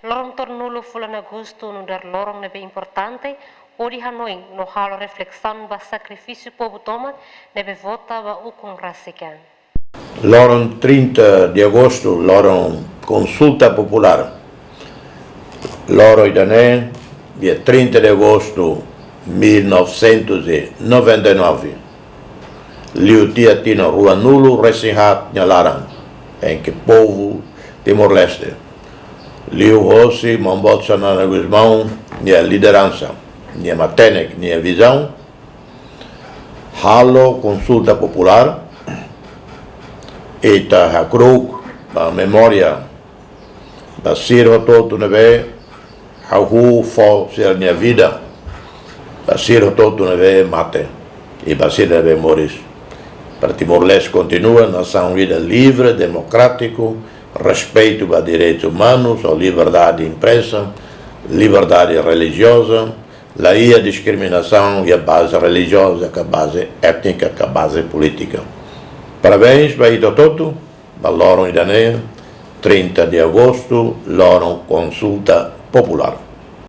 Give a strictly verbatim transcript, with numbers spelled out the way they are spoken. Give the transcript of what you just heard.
Loron tolunulu fulan Agostu nu'udar loron ne'ebé importante hodi hanoin no halo reflesaun ba sakrifísiu povu tomak ne'ebé vota ba ukun rasik an. Loron trinta de agosto, loron konsulta populár. Loron ida-ne'e, dia trinta de agosto mil novecentos e noventa e nove, liu tiha tinan ruanulu resin haat nia laran, em que povu Timor-Leste, liuhosi Maun Boot Xanana Gusmão nia lideransa, nia matenek, nia vizaun, halo konsulta populár, ita hakru'uk ba memória ba sira hotu-hotu ne'ebé hahú fó sira-nia vida, ba sira hotu-hotu ne'ebé mate, i ba sira ne'ebé moris. Para Timor-Leste kontinua nasaun ida livre, demokrátiku, respeitu ba direitus umanus, ho liberdade de imprensa, liberdade relijioza, la iha diskriminasaun iha baze relijioza, ka baze étnika, ka baze polítika. Parabéns ba ita hotu-hotu, ba loron ida-ne'e, trinta de agosto, loron konsulta populár.